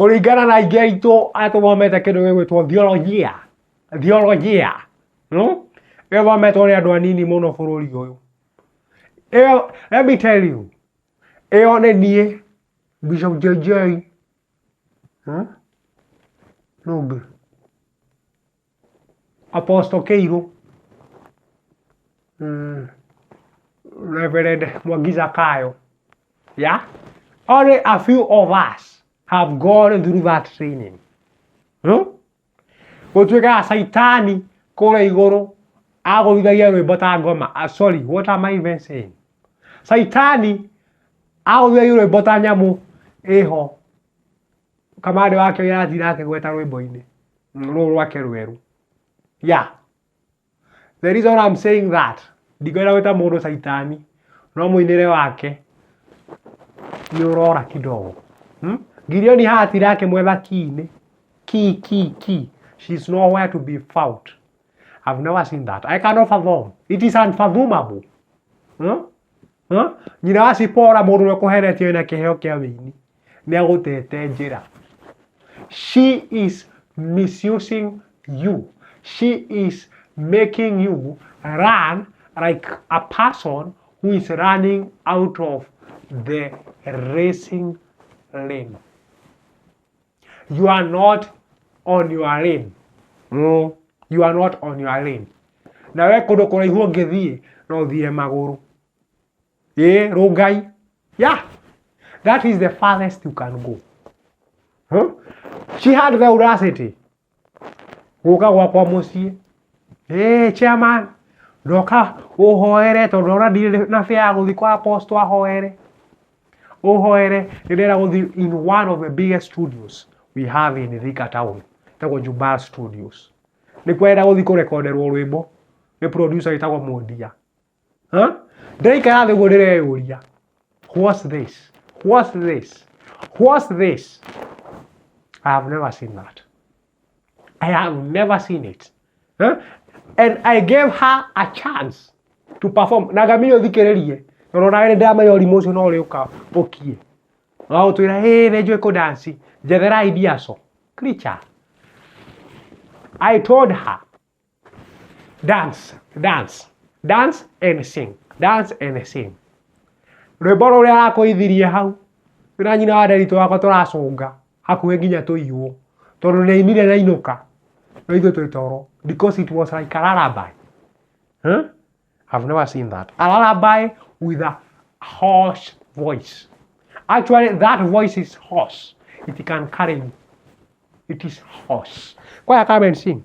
Kũringana na aingĩ aitũ arĩa tũthomete kĩndũ gĩgwĩtwo theologia, theologia, no? Ĩthometwo nĩ andũ anini mũno bũrũri ũyũ. Ĩyo, let me tell you, ĩyo nĩ niĩ, Bishop JJ, Nũ ũngĩ? Apostle Kĩirũ, Reverend Mwangi Zakayo. Yeah? Only a few of us have gone through that training. Gũtuĩkaga Caitani kũrĩa igũrũ agũthithagia rwĩmbo ta ngoma. Ah, sorry, what am I even saying? Caitani agũthithagia rwĩmbo ta nyamũ ĩho. Kamande wake ũrĩa aratinda akĩgweta rwĩmbo-inĩ rũrũ rwake rwerũ. Yeah. The reason I'm saying that, ndikwenda gwĩta mũndũ caitani, no mũinĩre wake nĩ ũrora kidogo. Gideon haratira akĩmwetha key-inĩ. Key, key, key. She's nowhere to be found. I've never seen that. I cannot fathom. It is unfathomable. Huh? Huh? Nyina wa Cipora mũndũ ũrĩa ũkũhenetie wĩna kĩheo kĩa wĩini nĩ agũtete njĩra. She is misusing you. She is making you run like a person who is running out of the racing lane. You are not on your lane. You are not on your lane. Na we kũndũ kũraihu ũngĩthiĩ no ũthiĩ magũrũ. Ĩ rũngai. Yeah. That is the farthest you can go. Huh? She had the audacity. Gũka gwakwa mũciĩ. Ĩ chairman, ndoka ũhoere tondũ ndona ndirĩ na bĩa ya gũthiĩ kwa apostle ahoere. Ũhoere nĩ ndĩrenda gũthiĩ in one of the biggest studios we have in Thika town. Ĩtagwo Jubal Studios. Nĩkuo arenda gũthiĩ kũrekonderwo rwĩmbo nĩ producer wĩtagwo Mũndia. Huh? Ndĩraikara thĩ ũguo ndĩreyũria. What's this? What's this? What's this? I have never seen that. I have never seen it. Huh? And I gave her a chance to perform. Na ngamire ũthikĩrĩrie. Tondũ nawe nĩ ndĩramenya ũrimũ ũcio no ũrĩũka ũkie. No ũtwĩra, hey, nĩ njũĩ kũdanci. Njethera ideas. Creature. I told her, dance, dance, dance and sing, dance and sing. Rwĩmbo rũrĩa arakũithirie hau, na nyina wa nderitũ wakwa tũracũnga hakuhĩ nginya tũiywo tondũ nĩ ainire na inũka no ithuĩ twĩ toro because it was like a lullaby. Huh? I've never seen that. A lullaby with a harsh voice. Actually, that voice is hoarse. It can carry you. It is hoarse. Choir, come and sing.